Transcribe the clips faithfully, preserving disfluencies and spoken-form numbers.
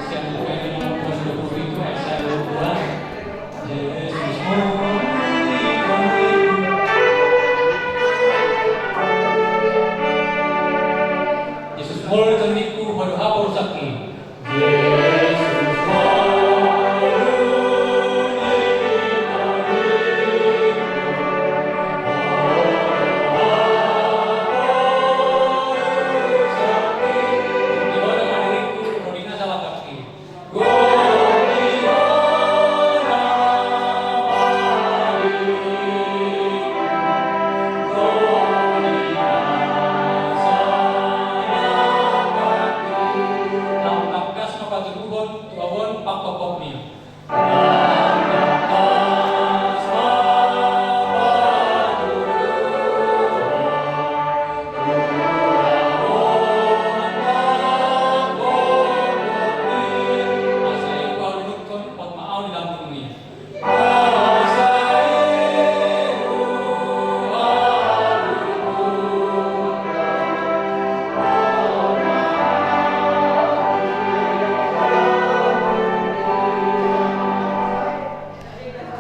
Sian Lukas dua puluh tujuh ayat satu dua. Jesus molo i tondingku. Jesus molo i tondingku, ho do haporusangki. Jesus molo i tondingku, ho do haporusangki. Di mana ma diringku, ro di na salakangki.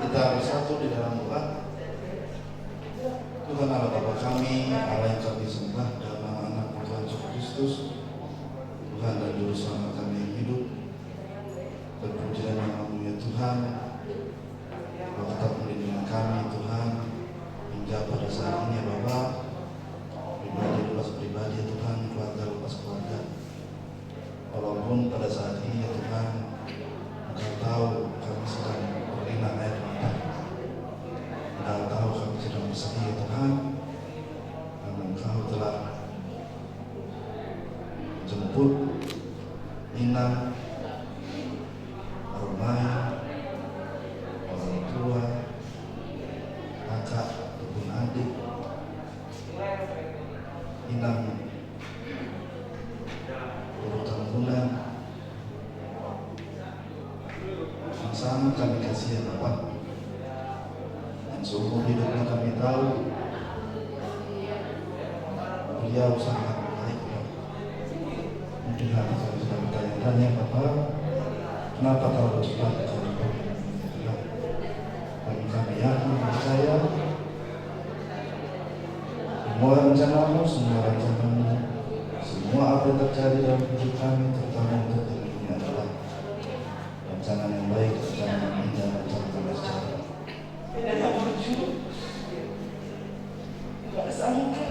Kita bersatu di dalam doa. Tuhan Allah Bapa kami, Allah yang kami sembah, dan nama Anak Tuhan Yesus Kristus, Tuhan dan Juru Selamat kami yang hidup. Terpujilah nama-Mu ya Tuhan. Kau tetap melindungi kami Tuhan, hingga pada saat ini ya Bapa, pribadi lepas pribadi ya Tuhan, keluarga lepas keluarga. Walaupun pada saat ini ya Tuhan, Engkau tahu kami sedang berlinang air mata. Engkau tahu kami sedang bersedih ya Tuhan, karena Engkau telah menjemput inang, orang lain, orang tua, kakak, ataupun adik, inang, guru Tambunan, yang sangat kami kasihan, Bapak. Yang seumur hidupnya kami tahu, beliau sangat baik, Pak. Mungkin hati kami sudah bertanya-tanya, Bapak, kenapa terlalu cepat kau pergi? Tapi kami yakin, percaya, semua rencana-Mu, semua rancangan-Mu, semua apa yang terjadi dalam hidup kami, terutama untuk diri kami adalah rencana yang baik, rencana yang indah, rencana yang sejahtera. Tidak sangka,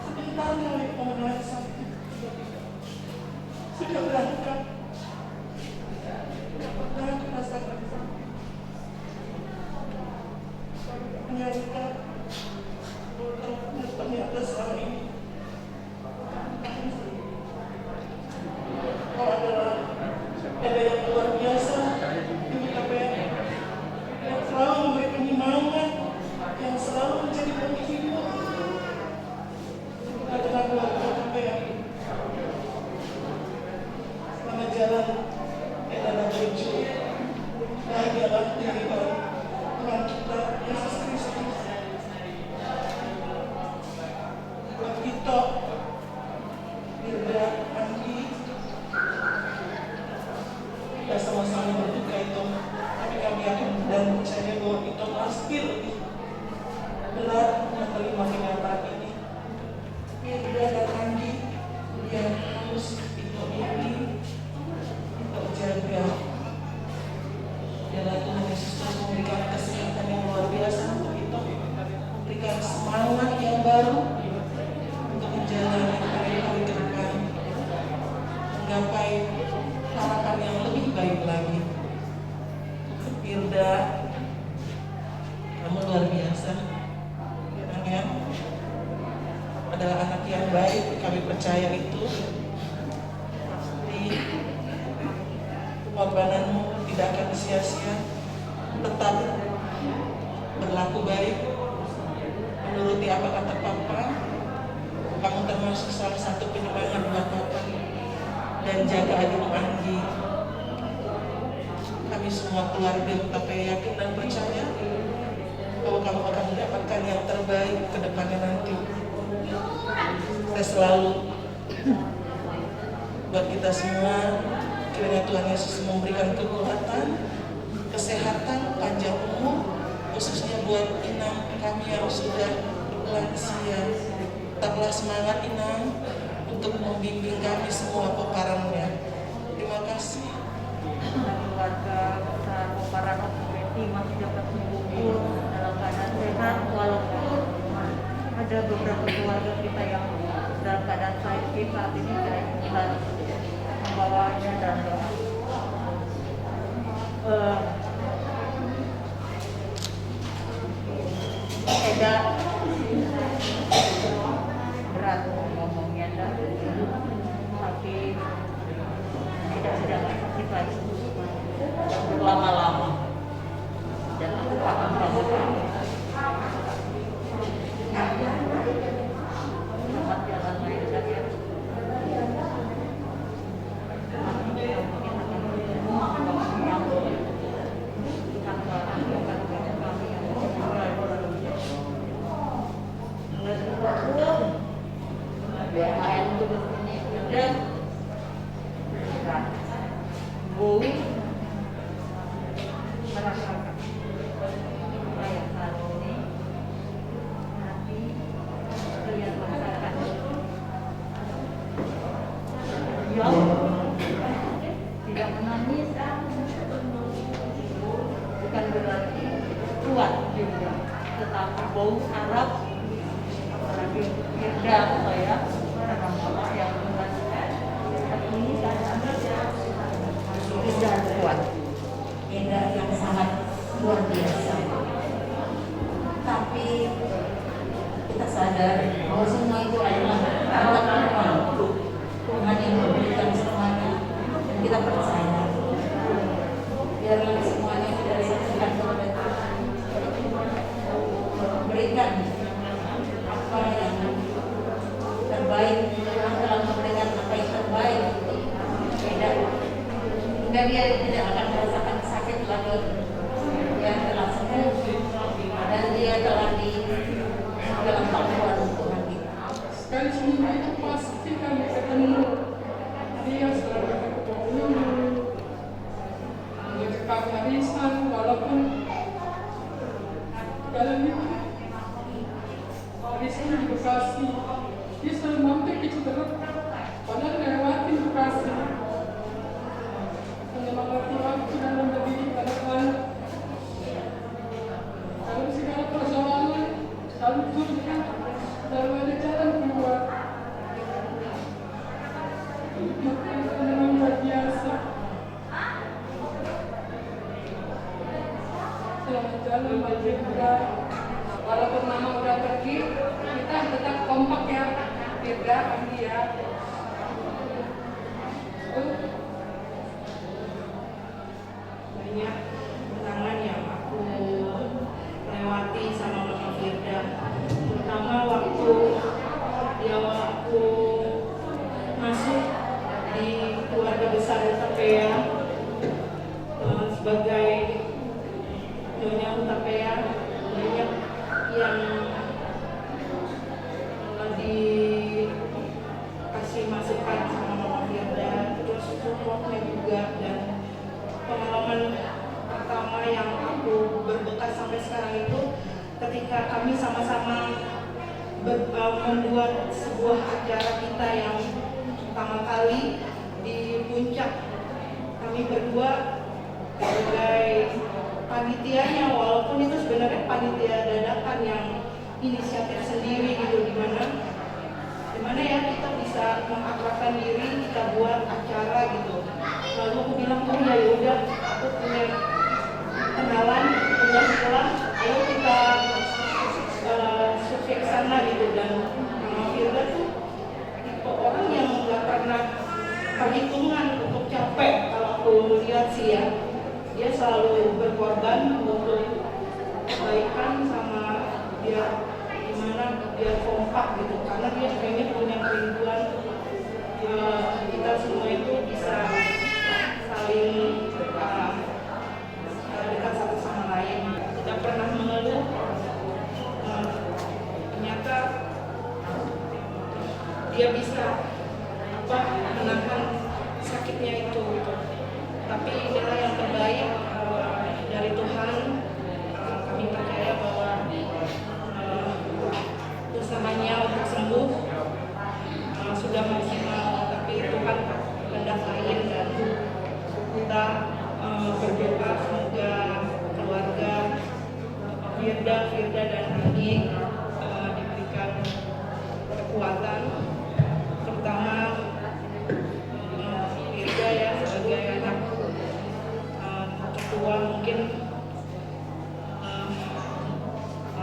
sebentar kali pemenang sakit sudah berangkat. Tidak pernah aku rasakan sakit. Menyangka, ternyata selama ini Kau adalah Eda yang luar biasa di K P R, yang selalu memberi penyemangat, yang selalu menjadi penghibur di tengah-tengah keluarga K P R. Selamat jalan, Eda dan Cucu. Bahagialah diri Tuhan kita, Yesus Kristus. Buat Ito, Firda, Anggi, kita sama-sama berduka, Ito. Tapi kami yakin dan percaya bahwa Ito pasti lebih berat menerima kenyataan ini. Firda dan Anggi yang harus Ito ini, Ito jaga. Biarlah Tuhan Yesus terus memberikan kesehatan yang luar biasa untuk Ito, memberikan semangat yang baru untuk menjalani hari-hari ke depan, menggapai harapan yang lebih baik lagi. Firda, kamu luar biasa. Anang ya, adalah anak yang baik, kami percaya itu. Pengorbananmu tidak akan sia-sia. Tetap berlaku baik, menuruti apa kata Papa. Kamu termasuk salah satu penyemangat buat Papa. Dan jaga adikmu Anggi. Kami semua keluarga tetap yakin dan percaya bahwa kamu akan mendapatkan yang terbaik ke depannya nanti. Sukses selalu. Buat kita semua, kiranya Tuhan Yesus memberikan kekuatan, kesehatan, panjang umur, khususnya buat inang kami yang sudah lansia. Tetaplah semangat, Inang, untuk membimbing kami semua pomparannya. Terima kasih. Keluarga besar pomparan Om Kometi masih dapat mengumpul dalam keadaan sehat, walaupun ada beberapa keluarga kita yang dalam keadaan sakit saat ini, kiranya Tuhan membawanya dan doa. Eh, Eda, berat ngomongnya, Eda. Tapi tidak, tidak, tidak berlama-lama. Dan aku paham kamu. Selamat jalan, Eda, ya. Tidak menangis bukan berarti kuat juga, tetapi bau harap apalagi Firda, saya karena mama yang mengasihkan ini, saya tidak kuat. Eda yang sangat luar biasa. Tapi kita sadar bahwa semua itu adalah anugerah Tuhan. Tuhan yang memberikan semuanya, dan kita percaya. Biarlah semuanya kita serahkan kepada Tuhan. Berikan apa yang terbaik, Tuhan telah memberikan apa yang terbaik untuk Eda. Hingga dia tidak akan merasakan sakit lagi. Dia telah sembuh dan dia telah di dalam pangkuan Tuhan kita. Sekali seminggu itu pasti kami ketemu. Dia selalu ketemu. Mengecekam arisan, walaupun dalam itu arisan di Bekasi, dia selalu mampir ke Citerep, padahal lewatin Bekasi. Menyemangati waktu dan mendidik anak-anak. Dalam segala persoalan, selalu curhat, selalu ada jalan keluar. Itu memang luar biasa. Selamat jalan, Mbak Jendra. Walaupun mama udah pergi, kita tetap kompak ya, Firda, Andi ya. Banyak kenangan yang aku lewati sama Mama Firda, terutama waktu di awal aku masuk di keluarga besar Hutapea, eh, sebagai Nyonya Hutapea, banyak yang, eh, dikasih masukan sama Mama Firda, terus supportnya juga, dan pengalaman pertama yang aku berbekas sampai sekarang itu ketika kami sama-sama ber-, eh, membuat sebuah acara kita yang pertama kali di Puncak. Kami berdua sebagai panitianya, walaupun itu sebenarnya panitia dadakan yang inisiatif sendiri gitu, di mana, di mana ya kita bisa mengakrabkan diri, kita buat acara gitu. Lalu aku bilang, "Oh ya, ya udah, aku punya kenalan, punya sekolah, ayo kita, eh, survei ke sana," gitu. Dan Mama Firda tuh tipe orang yang nggak pernah perhitungan untuk capek kalau aku lihat sih ya. Dia selalu berkorban untuk kebaikan sama biar gimana, biar kompak gitu. Karena dia kayaknya punya kerinduan, eh, kita semua itu bisa saling, eh, eh, dekat satu sama lain. Tidak pernah mengeluh. Eh, ternyata dia bisa, apa, menahan Tapi inilah yang terbaik, eh, dari Tuhan. Eh, kami percaya bahwa, eh, usahanya untuk sembuh, eh, sudah maksimal, tapi Tuhan kehendak lain, dan kita, eh, berdoa semoga keluarga Firda, Firda dan Ani, eh, diberikan kekuatan, terutama, eh, Firda ya sebagai anak, eh, tertua mungkin, eh,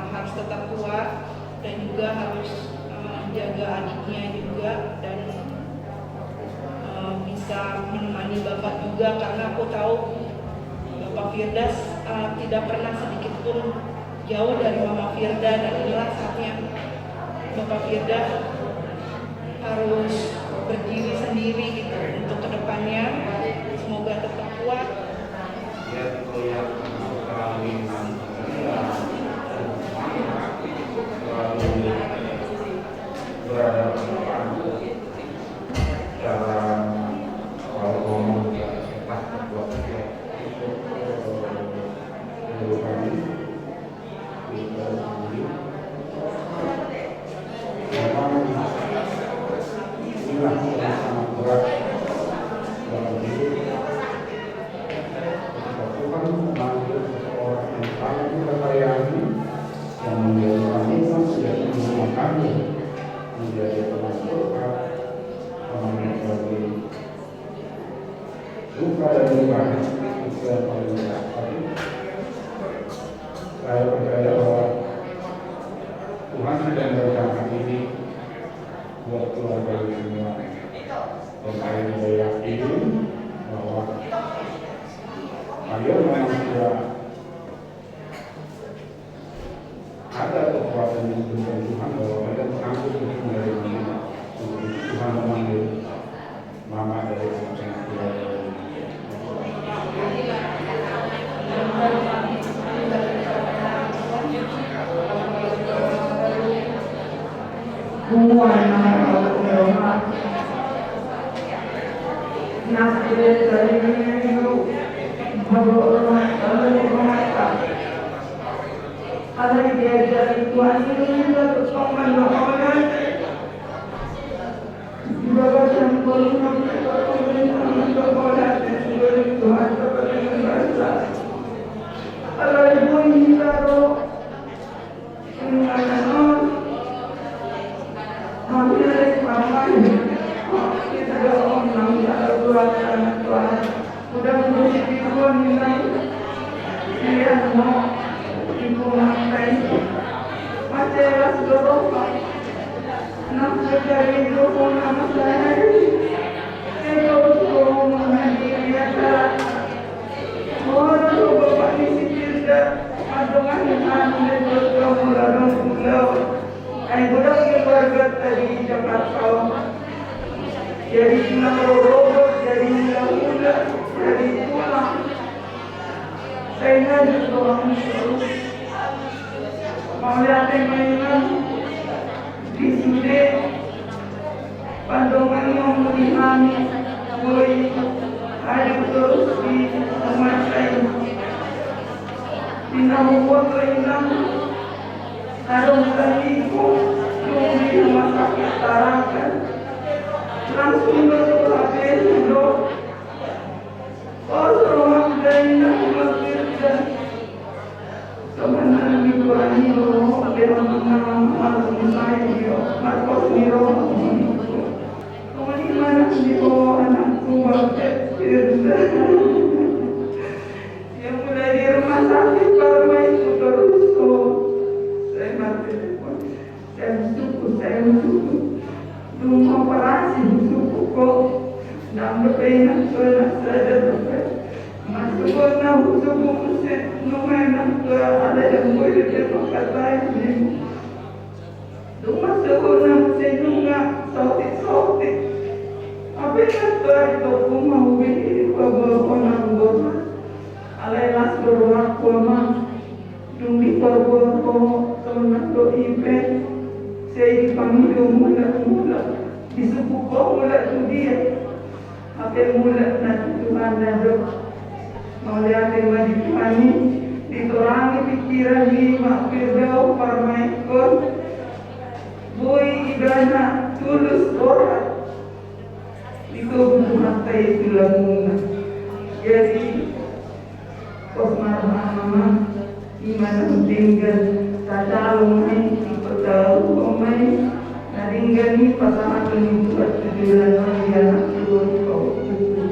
harus tetap kuat dan juga harus, eh, menjaga adiknya juga dan, eh, bisa menemani Bapak juga, karena aku tahu Bapak Firda, eh, tidak pernah sedikit pun jauh dari Mama Firda, dan inilah saatnya Bapak Firda harus berdiri sendiri gitu untuk kedepannya. Semoga tetap kuat. Memang inilah yang sangat berat dalam hidup. Ketika Tuhan memanggil seseorang yang sangat kita sayangi, yang menjadi panutan, menjadi guru makan, menjadi teman curhat, teman berbagi duka dan duka, itu yang paling berat. Tapi saya percaya bahwa Tuhan sudah merencanakan ini buat keluarga ini semua. Dan saya juga yakin bahwa kalian memang sudah ada kekuatan yang diberikan Tuhan bahwa kalian sanggup untuk menerima ini. Tuhan memanggil mama dari anak yang sudah. Alai diajari Tuhan i do hita tu tongtong mandok holan. Di bagasan ngolu nami tu tongtong mandok holan, di bagasan Tuhan dapat dengan basa. Alai boi hita ro inganan on. Hami alai paman, kita do on nang ada Tuhan, Tuhan. Udah mesti dibuat nilai. Iya, mau dibuat kai. Masih las do roha. Nang secari do pun nama saya. Saya tahu semua mengenai dia. Mohon doa Bapak di sini, Firda. Adongan anu, Firda, kamu ladang pulau. Ai godang keluarga tadi Jakarta. Jadi tulang rorobot, jadi tulang ula, jadi tulang. Saya ngajak orang terus. Mau lihat yang mainan di sini. Pandongan yang melihat boi ada terus di rumah saya. Di nahu foto inang. Adong taniku, dung di rumah sakit Tarakan. Langsung do tu H P do. Oh, rumah dainah masjid dan teman-teman di Tuhan ini, oh, dia menang, menang, menang, menang, menang, menang. Kemana sih, oh, anakku, Bang Firda? Yang mulai di rumah sakit, baru main motor rusuh. Saya mati. Saya bersyukur, saya bersyukur. Dung operasi bersyukur kok. Nang bepe nang tuan nang sadar bepe. Masuk kok nang bersyukur mesin. Nungai nang tuan ada yang boleh dia mengkatai. Dung masuk kok nang mesin nunga. Sautik, sautik. Apa yang tuan di toko mau beli. Bawa kok nang bola. Alai las do rohangku, Amang. Dung diporgor ho sonang do ipe. Sai dipangido mulak, mulak. Disupuk ho mulak tu dia. Hape mulak na tu Tuhan na do. Mauliate ma di Tuhan i, ditorangi pikiran ni Mak Firdaus Parmaikon, boi ibana tulus borhat di togu Tuhanta i tulang muna. Jadi, pos ma rohana ma, ima na denggan tajalon ma i, dipatau ma i, na denggan i pasahaton ni Tuhan tu joloan on di anak tubu pahompungku.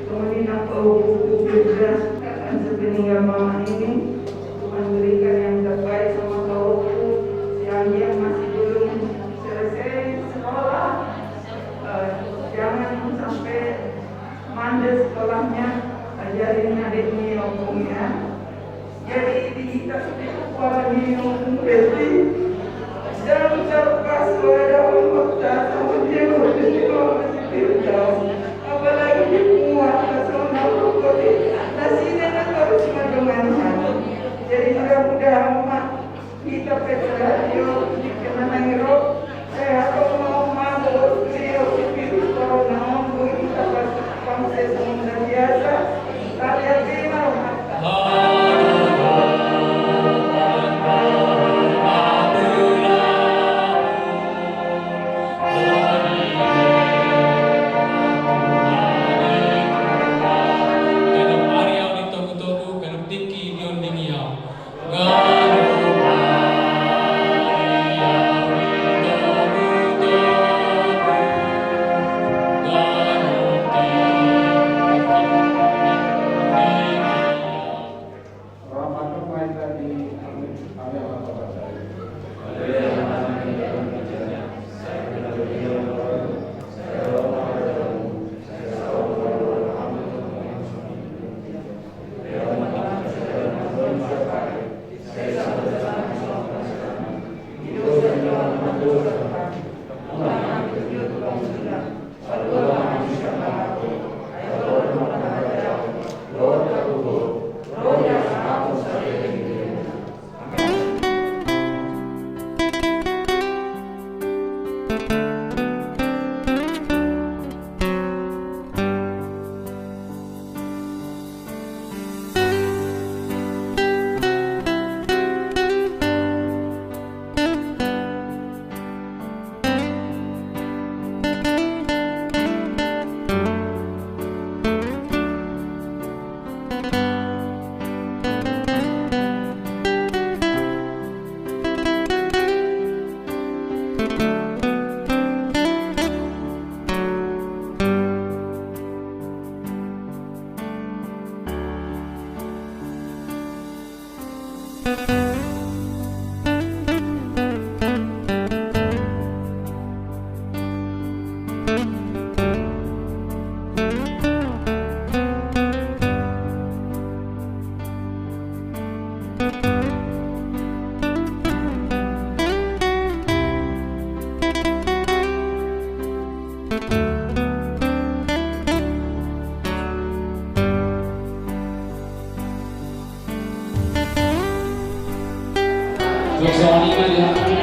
Songon i nang pahompungku Firda, kan sepeninggal mama ini, Tuhan berikan yang terbaik sama pahompungku, si Anggi yang masih belum selesai sekolah. Eh, jangan sampai mandek sekolahnya, ajarin adiknya ya, Ompung, ya. Jadi, di hita sudah kuala ni Ompung Febri, jam terpas wadah Ompung tak sama dia, Ompung Febri, Ompung Febri, jauh. Apalagi di rumah, tak sama Ompung Febri. Nasinya nak terus madongan hati. Jadi, mudah-mudahan, Mak, hita pe sahali on, di kena nangiro, eh, atau mau mabok, beliau di virus corona on, boi hita pas pangses munda biasa, tali ate ma rohanta. Songon i ma di hamu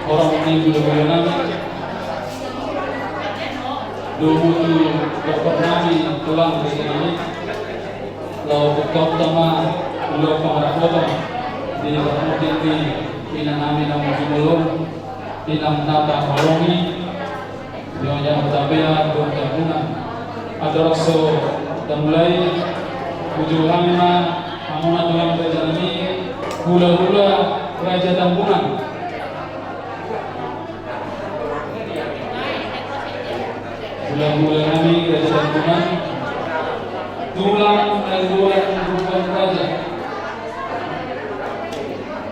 horong ni hulahula nami, domu tu dokter nami, tulang di sini. Laho buka utama, laho pangarapoton di parmutin di inang nami na mangulon, inang na taholongi. Nyonya Hutapea dohot Tambunan. Andorang so tamulai, uju hami ma hamuna tulang raja nami, hulahula raja Tambunan. Hulahula nami raja Tambunan. Tulang nainggolan Rumbak Raja.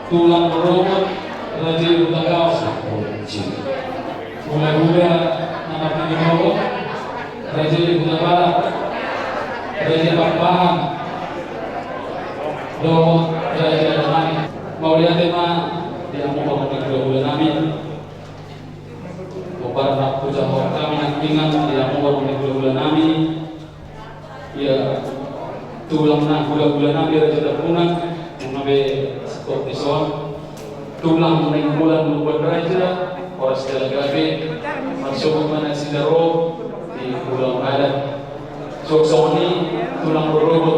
Tulang rorobot Raja i Hutagaol. Hulahula na marhaha ni roha, Raja i Hutabarat, Raja Pakpahan, dohot Raja Damang. Mauliate ma di hamu horong ni hulahula nami. Hombar ma hujahahon hami nangkiningan di hamu horong ni hulahula nami. Ia, tulang na hulahula nami raja Tambunan, nunga be stop dison. Tulang nainggolan Lumban Raja, horas jala gabe, marsogot ma nasida ro di ulaon adat. Songon i, tulang rorobot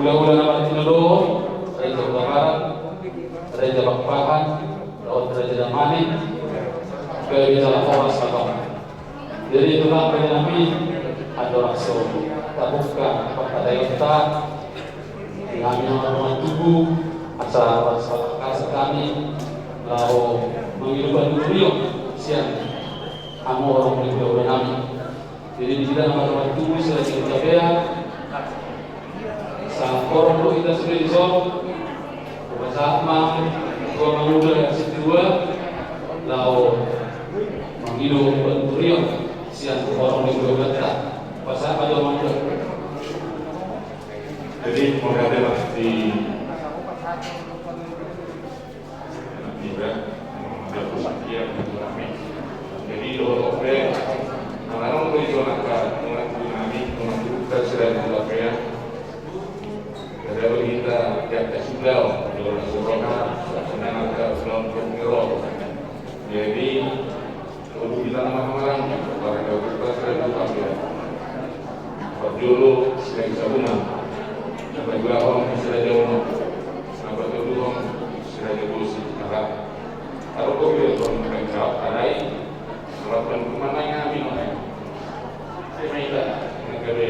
Hulahula na martinodohon, Raja Hutabarat, Raja Pakpahan, dohot Raja Damanik, gabe jala horas ma. Jadi itulah, raja nami, andorang so tabuka partangiangta, di hami na mardongan tubu, asa horas ma hami laho mangido panuturion sian hamu horong ni hulahula nami. Jadi di hita na mardongan tubu, sian hita pe, asa horong do hita sude dison. Hupasahat ma tu amangula Situmorang laho mangido panuturion sian horong ni hulahulanta. Hupasahat ma tu amangula. Jadi mauliate ma di Jadi dohot on pe, na naeng do ison angka dongan tubu nami, dongan tubu ta Sirait Hutapea. Jadi hita, hita suda on, di ulaon na ro, songon angka ulaon na ro. Jadi Olo, hita na marhahamaranggi, parjolo Sirait Sabungan, na paduahon Siraja Onom, na patoluhon Siraja Bosi, maka adong do hita songon pengkap, alai, na marpanduman nai hami nuaeng. Sai ma hita, na gabe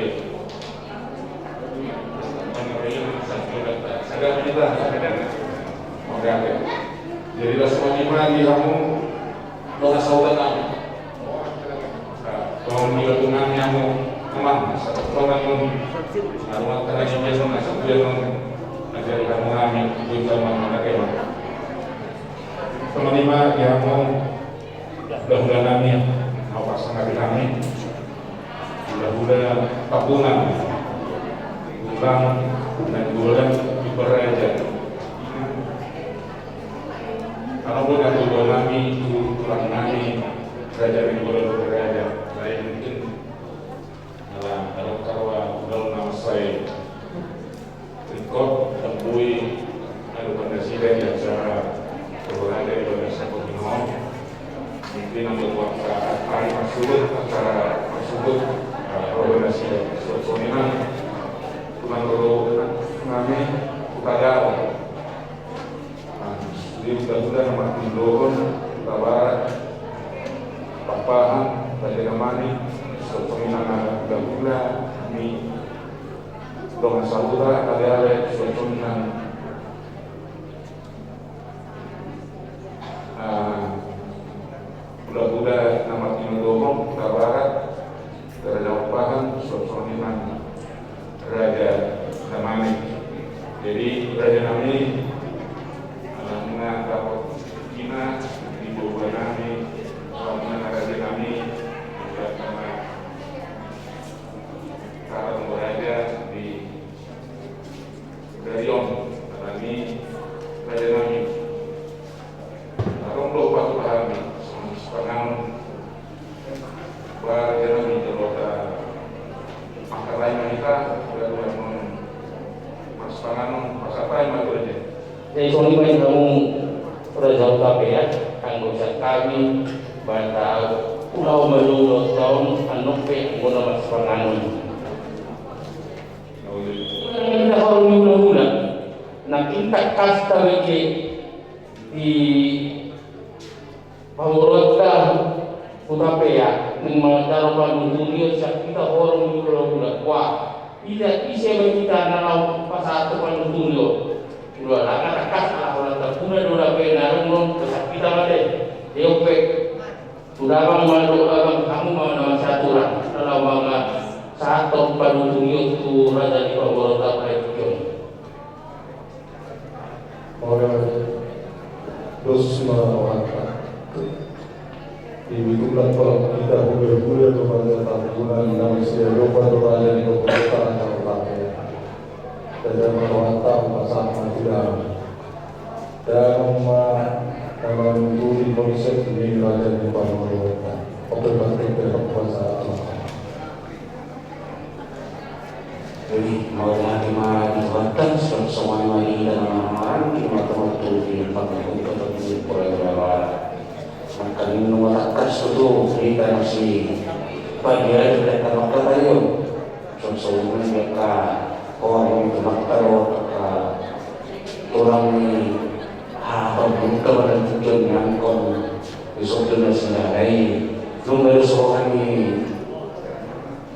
Jadi las ma di hamu dongan sahuta nami. Songon i ma tu nami hamu, amang, sahabat dongan nami. Aruan tangan i biasa na sabulan nami. Ajari hamu nami, boi hamu nami. Songon i ma di hamu hulahula nami, na hupasangap hami. Hulahula Tambunan, tulang Nainggolan Tipe Raja. Adong do na tulang nami, tu tulang nami, Raja Nainggolan Tipe Raja. Lain mungkin, ala adong karua ulaon na sai ringkot, ndang boi, adupan nasida di acara olahraga di Banda Sapo Ginaon. Mungkin ambil waktu hari masuk, acara masuk, eh, olahraga nasida. So, so memang tulang roro nami, Hutabarat. Nah, di hulahula na martinodohon, Hutabarat, Pakpahan, Raja Damanik, so, so memang hulahula ni dongan sahuta, ale-ale, suang songon i nang, ah, hulahula na martinodohon, Hutabarat, Raja Pakpahan, suang songon i nang Raja Damanik. Jadi, raja nami, ala nunga dapot hina, di boha nami, ala nunga raja nami, ala nunga Salam raja di Gariong, alani raja nami. Adong do patupahan, sipanganon. Ba raja nami, jolo ta mangkatai ma hita, gabe amang marsipanganon, pasahat ma tu raja. Jadi songon i ma di hamu raja Hutapea, anggo sian hami, banta au, ulaon ma jolo taon, annon pe anggo na marsipanganon. Ulaon ni hulahula, na pinta kasta bege di pamoruonta Hutapea, naeng mandarohon panuturion sian hita horong ni hulahula. Wah, ise ma hita na laho pasahat panuturion. Ulaon na tangkas ala holan Tambuna do Hutapea na adong on, pasahat hita ma dei. Deo pe. Tu damang ma do, abang, hamu ma na masiaturan. Na laho ma sahat panuturion tu raja ni pamoruonta Hutapea. Ora dos ma rohanta. Di bitulan tolong hita hulahula tu raja Tambunan, na masiadopan tu raja ni pamoruonta, raja Hutapea. Raja ma rohanta, hupasahat ma tu damang. Damang ma na manuturi konsep ni raja ni pamoruonta. Oke, berarti kita pasahat. Jadi, mauliate ma di Tuhanta, songon i ma di hita na marhahamaranggi, di mata waktu di pangkatut atau di pola pola. Maka nunga tangkas tutu hita masih pagi hari kita mangkatai on. Songon songon i angka Olo, di Tumpak do, angka tulang ni hahang, pada tujuan ni angkon di soto na sinalai. Nunga di sohani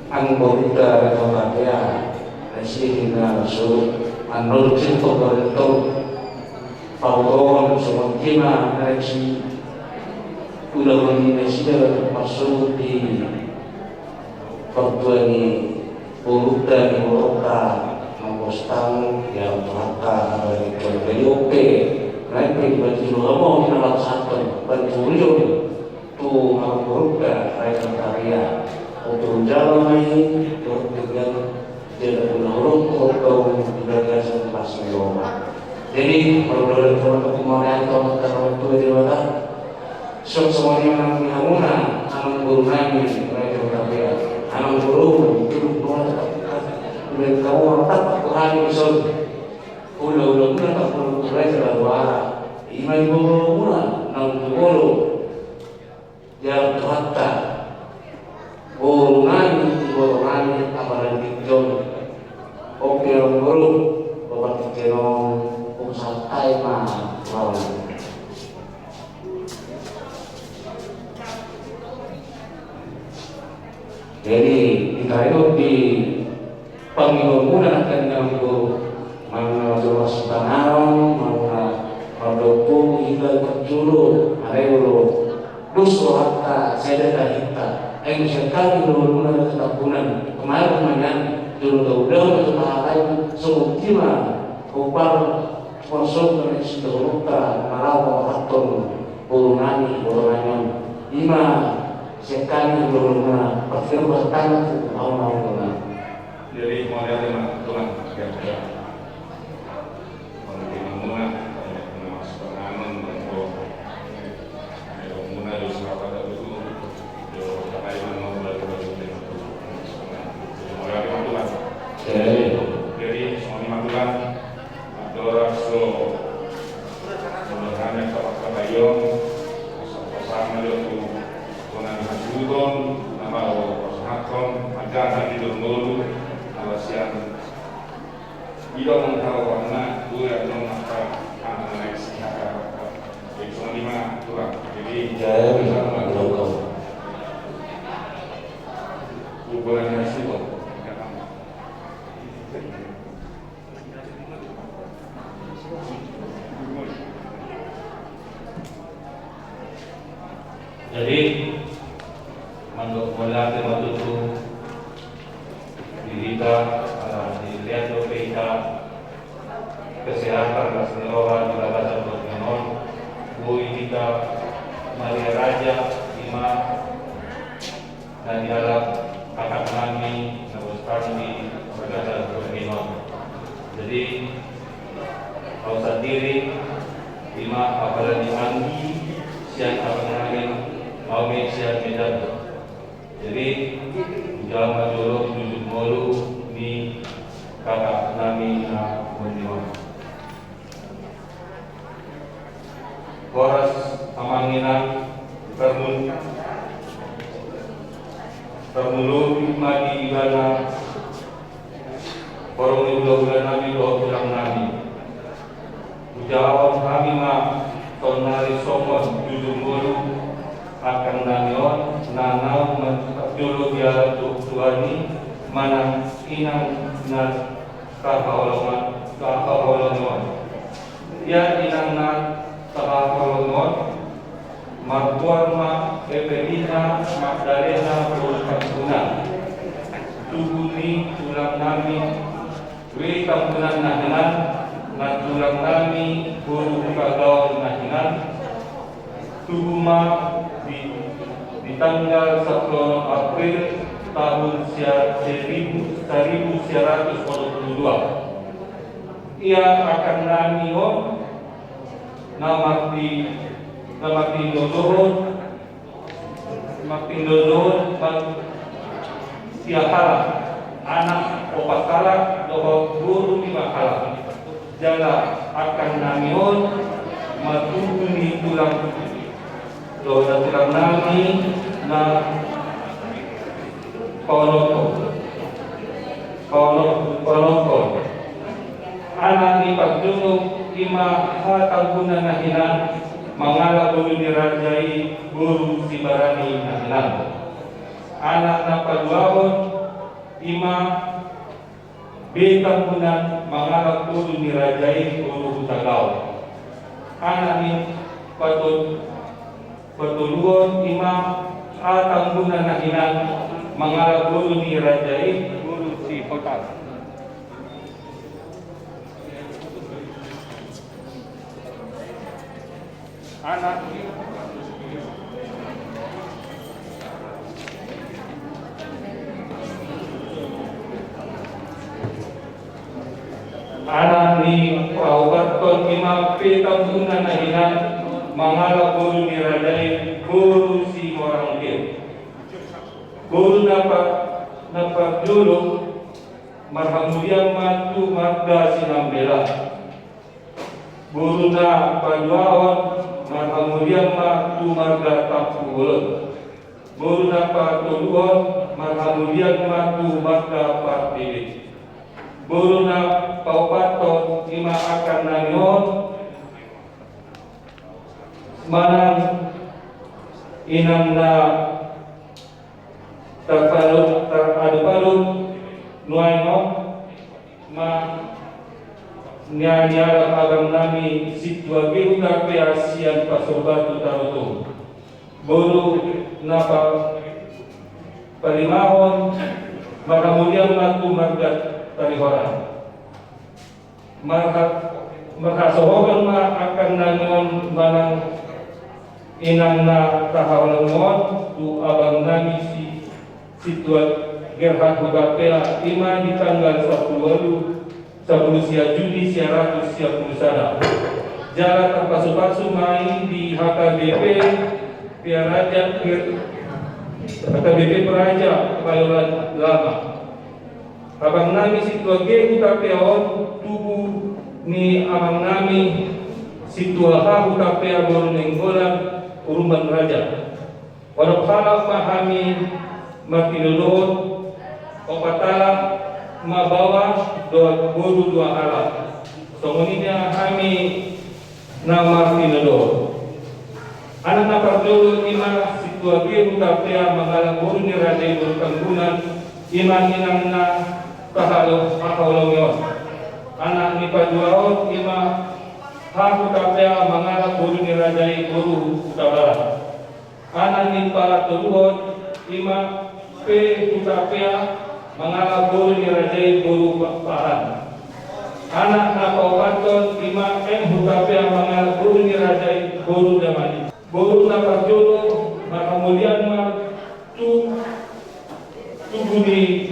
angkon uda reto kapea, na sini na so, anor cinto berento, pautohon, semua kima, na si, udah, na sini, masuk di Partua ni boruta ni boruta, mangkostang, ya, Tuhanta, ala ni keluarga i ope, naik pe bati lo hamo, hina laksanakan, bati urion, tu hamo boruta, rai Kartaria, ope unjala mai, dohot dengan, jala guna ulung, ope di bagasan pas ni Roma. Jadi, kalau boleh teman-teman kemarin, teman-teman tua di mana, Songon i ma nang di hamuna, amang boru nami, Raja Hutapea, amang boru, tulung boru, udah kamu tetap Tuhan di son. Ula-ula muna tak perlu Raja Labuara, ima di boru muna, nang di boru. Ya Tuhanta, boru nami, boru nami, apalagi jong. Oke, amang boru, bapak kenon, usaha tai ma, lawan. Jadi, ditaringot di pangidoanmuna nangkin, amang boru, manang na jolo sipanganon, manang na mardopu, hita parjolo, alai olo, dos rohanta, sada tahinta, ai muse hami dohononmuna na tatambunan, kemarin manyan, jolo tau daun, jolo tahatai, songon i ma, hupar, Sponsor na sindohononta na laho manghaton boru nami, boru nami on. Ima sian hami boru nami, pasti rupa tangan tu au na on. Jadi, mauliate ma Tuhan, ya, ya. Mauliate ma Tuhan, mauliate ma Tuhan, mauliate ma Tuhan. Jadi, jadi, songon i ma Tuhan. Andorang so manghatai angka partabaion, pasahat ma jo tu bona ni hasuhuton, na malo pasahathon, manjaha di jolma ngolu, ala sian Ido mangkaro warna, dua nong mata, anak naik si haka. Jadi songon i ma Tuhan. Jadi, jaya, bisa mangkaro. Hubungan yang sibuk. Jadi, mandok mauliate ma tutu di hita, ala dilehon dope hita kesehatan, las ni roha di bagasan borngin on, boi hita mauliate raja, ima na dialap kakak nami, na bostang di bagasan borngin on. Jadi, au sandiri, ima apala ni anggi, sian abang nami, au ma sian Medan. Jadi, hujalo ma jolo jujur ngolu ni kakak nami na borngin on. Horas amang inang, tarmul-, tarmuluk ma di ibana, horong ni hulahula nami dohot tulang nami. Hujahaon hami ma saonnari songon jujur ngolu angkang nami on, na naung ma-, jolo dialap tu Tuhan i, manang inang na sahaholongan, sahaholongan on. Ia inang na sahaholongan on, margoar ma Evelina Magdalena boru Tambunan. Tubu ni tulang nami, Wi Tambunan na hinan, na tulang nami boru Hutagaon na hinan. Tubu ma di, di tanggal sampulu onom April tahun sia-, seribu, seribu sia ratus onom pulu dua. Ia angkang nami on, na marti-, na martinodohon, martinodohon, mar-, sia halak, anak opat halak, dohot boru lima halak. Jala angkang nami on, ma tubu ni tulang, dohot tulang nami, na paonomhon. Paonom-, paonomhon. Anak ni parjolo i ma H. Tambunan na hinan mangalap boru ni raja i, boru Sibarani na hinan. Anak na paduahon i ma B. Tambunan mangalap boru ni raja i, boru Hutagaol. Anak ni pato-, patoluhon i ma A. Tambunan na hinan mangalap boru ni raja i, boru Sihotar. Anak ni, anak ni paopathon i ma P. Tambunan na hinan mangalap boru ni raja i, boru Simorangkir. Boru na pa-, na parjolo marhamulian ma tu marga Sinambela. Boru na paduahon marhamulian ma tu marga Tampubolon. Boru na patoluhon marhamulian ma tu marga Pardede. Boru na paopathon i ma angka nami on manang inang na tarpadu, taradopadu nuaeng on ma na nialap abang nami Sintua G. Hutapea sian Pasogba tu Tarutung. Boru na pa-, palimahon marhamulian ma tu marga Tarihoran. Marha-, marhasohotan ma angka nami on manang inang na tahaholongi on tu abang nami si, Sintua Gerhard Hutapea, i ma di tanggal sampulu ualu, sampulu sia Juni siaratus siapulu sada. Jala tarpasupasu ma i di H K B P Praja, H K B P Praja Payolan Lama. Abang nami Sintua G. Hutapea on tubu ni amang nami Sintua H. Hutapea boru Nainggolan, Urumban Raja. Onom halak ma hami martinodohon, opat halak ma baoa dohot boru dua halak. Songon i ma hami na martinodohon. Anak na parjolo i ma Sintua G. Hutapea mangalap boru ni raja i, boru Tambunan, i ma inang na tahalo-, tahaholongi on. Anak ni paduahon i ma H. Hutapea mangalap boru ni raja i, boru Hutabarat. Anak ni patoluhon i ma P. Hutapea mangalap boru ni raja i, boru Pa-, Pahan. Anak na paopathon i ma M. Hutapea mangalap boru ni raja i, boru Damani. Boru na parjolo marhamulian ma tu tubu ni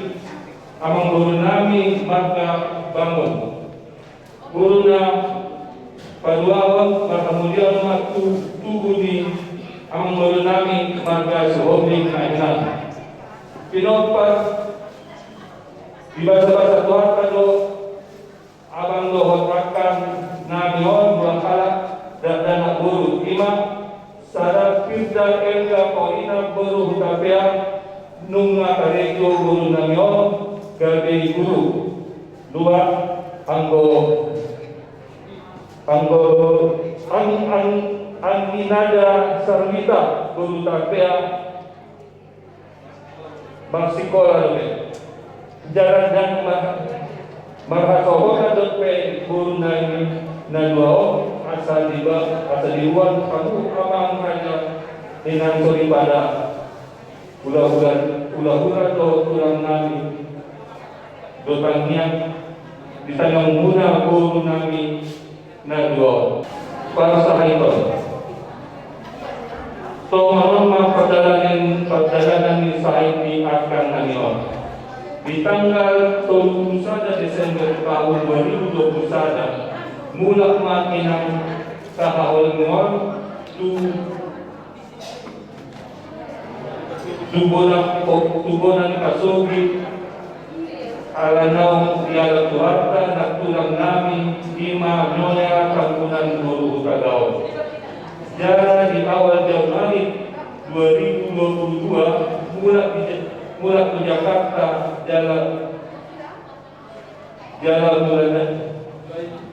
amangboru nami marga Bangun. Boru na paduahon marhamulian ma tu tubu ni amangboru nami marga Sihombing na hinan. Pinompar di basa-basa Tuhanta do, abang dohot rakan nami on dua halak dakdanak boru, i ma sada Firda Elga Paulina boru Hutapea, nunga karejo boru nami on gabe guru. Dua, anggo, anggo, ang-, ang-, Angginada Sarwita boru Hutapea, marsikola dope. Jala ndang ma-, marhasohotan dope boru nami na dua on, asa diba-, asa diboan hamu amang raja, inang soripada. Hula-hula, hula-hula do tulang nami do tangiang, di tangiangmuna boru nami na dua on. Parsahiton. Songon on ma pardalanan, pardalanan ni sahit ni angka nami on. Di tanggal tolu pulu sada Desember tahun dua ribu dua pulu sada, mulak ma inang tahaholongi on tu tu bona, tu bona ni pasogi, ala naung dialap Tuhanta nang tulang nami, i ma Nyonya Tambunan boru Hutagaol. Jala di awal Januari dua ribu dua puluh dua, mulak di Ja-, mulak tu Jakarta, jala, jala mulak na-,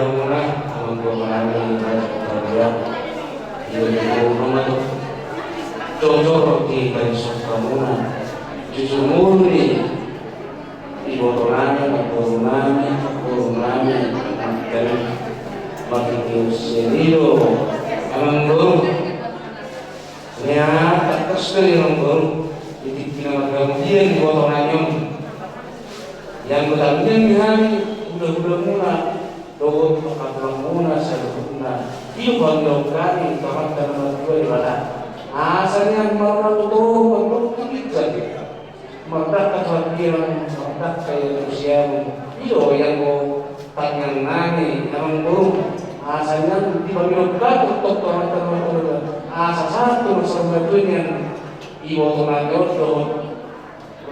hamuna, amang tuatua nami, raja Pardian. Ia di rumah tu. Jojor di barisan hamuna. Jujur murni. Iboto nami, boru nami, boru nami, dan makin usia nido, amang boru. Ia, tangkas do i amang boru, di tingki na marhamulian iboto nami on. Ia anggo tangiang ni hami, hulahula muna, dohot pangkatulang muna, saluhutna. Ido pangilahon hami, tu Amanta na martua Debata. Asa nian marunang tu toru, marunang tu ginjang. Mardangka tu hatian, mardangka ia tu siamun. Ido i anggo tangiang nami, amang boru. Asa nian dipangido hami tu Amanta na martua Debata. Asa sahat tu masa na tuatua nian. Iboto nami on dohot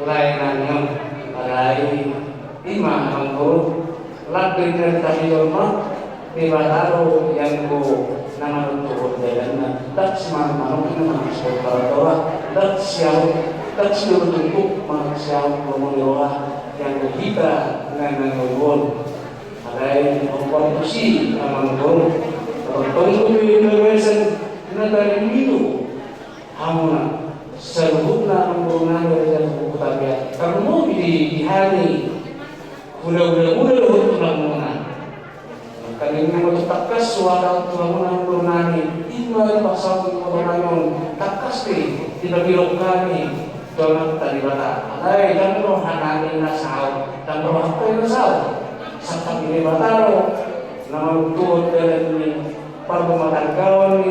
lae nami on. Alai i ma amang boru. Lape dari kami jolma, Debata do i anggo na manontuhon dalanna. Ndang simanuk-manuk na manontuhon partoha, ndang siamun, ndang siamun tungkuk manang siamun lomo ni roha i anggo hita na nangolu on. Alai hombar tusi amang boru. Tongtong do i na gasan na tarlumobi do. Hamuna, saluhutna amang boru nami raja Hutabean, tarlumobi di, di hami hulahula muna dohot tulang muna. Hami ma tangkas suara tu hamuna amang boru nami, i ma dipasahat tu hamuna on, tangkas di, dipangido hami tu Amanta Debata. Alai ndang roha nami na saut, ndang rohanta na saut. Sangkap ni Debata do na manontuhon dalan ni parrumatanggaon ni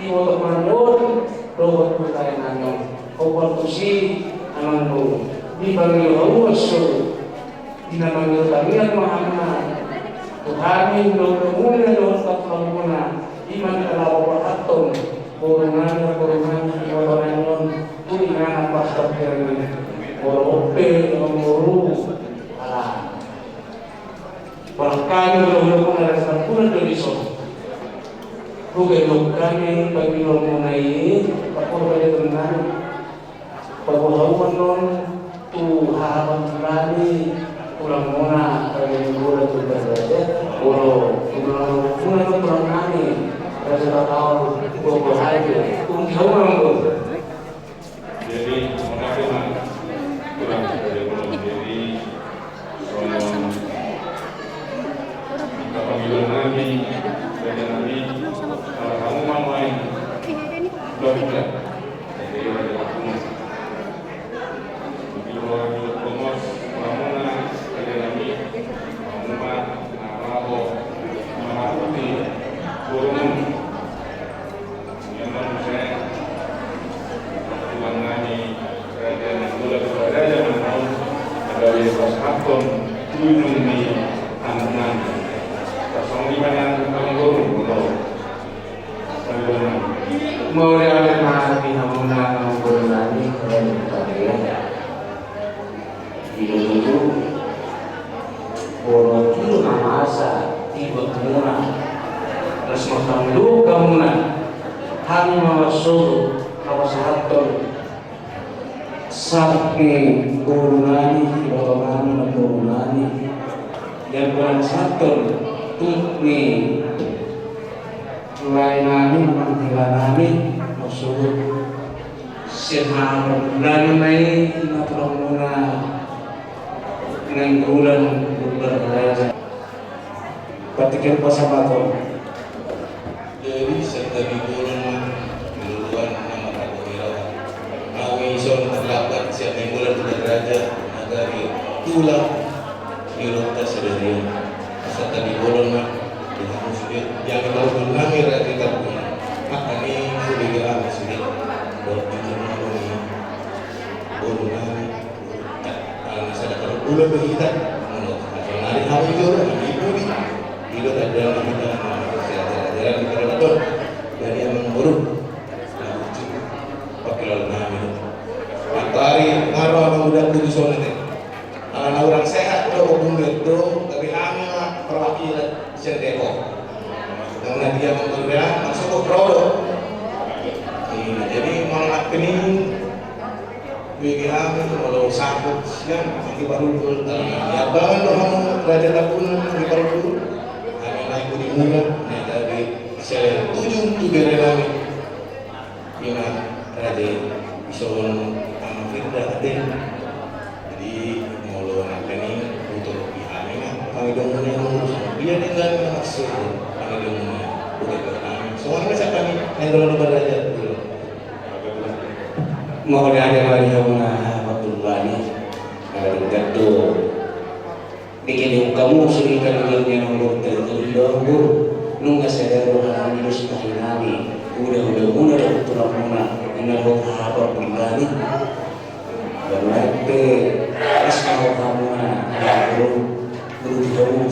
iboto nami on dohot tu lae nami on. Hombar tusi amang boru, dipangido hamu ma songon i, di na mangido tangiang ma hamuna tu hami hulahula muna dohot pangkatulang muna, i ma na laho pasahathon boru nami, boru nami, iboto nami on tu inganan parsaoran nami. Molo pe, molo ala. Barangkali molo molo muna rasa puna do dison. Bukan kami bagi muna i, pakorban itu nami. Paboa hamu annon tu hahapan nami, tulang muna, bagi muna tu berbahagia. Molo tulang muna tu tulang nami, rasa tak tahu, bobo haja. Unti hamu annon. Jadi, mauliate ma, tulang, jadi, jadi, songon angka pangidoan nami, raja nami, ala hamu ma nuaeng, dua bulan. Jadi, raja nami. Jadi, dua bulan, tulang muna, raja nami, hamu ma, na laho, mamakuti, borumuna. Memang muse, tulang nami, raja Nainggolan, raja Nainggolan, na gabe pasahathon tu inong ni anakna. Songon i ma nian, amang boru, molo. Mauliate ma di hamuna, amang boru nami, raja Nainggolan. Di dulu, molo tutu na masa di hamuna, terus mangkandung hamuna, hami ma marsogot, na pasahathon, sahat ni boru nami, iboto nami, na boru nami, dan pasahathon, tu ni, lae nami, manghela nami, marsogot. Sian hahapan nami ma i, na tulang muna, Nainggolan, Lumban Raja. Patik pasahaton. Jadi, sian tabi bolon ma, di luluan, nama tabi bolon. Kami son terlambat, sian Nainggolan, Lumban Raja, na gabe tulang. Di rota sadarian. Asa tabi bolon ma, di hamu sude, di angka parhundul nami raja i tarpungan. Makana i, sude di hami sude. Dohot jujur ma i. Bolon nami. Ala na sada parhundul do hita. Molo, na sonari hami jolo, hami i budi. I do tanda hita, sehat-sehat, sehat-sehat. Jadi, amang boru. Pakilaon nami do. Matari, naro amang uda puji sonate. Ala na hurang sehat do, ombun do, gabe hami ma perwakilan sian Depok. Nang na dia mangkon dia, masuk ke Prodo. Iya, jadi molo nangkin i, bagi hami, molo sanggup, sian, di parhundul, di abangan do hamu, raja Tambunan, di parhundul. Hami naik budi muna, naik dari, sian tujuh, tujuh dari kami. Ima raja i, ison ama Firda ate. Jadi, molo nangkin i, utur di hami ma, pangidoan muna i, molo songon dia denggan na maksud, pangidoan muna i, utur di hami. Songon i ma sian hami, nang dolo na baraja. Mauliate ma di hamuna, Abang Turbani. Ala denggan do. Denggan do hamu sude pangidoan ni amang boru, tarlumobi do amang boru. Nunga sada do hami dos tahi nami. Uda-uda muna dohot tulang muna. Nunga dohot hahapan nami. Dan lain pe, las ma roha muna, amang boru. Boru di hamu,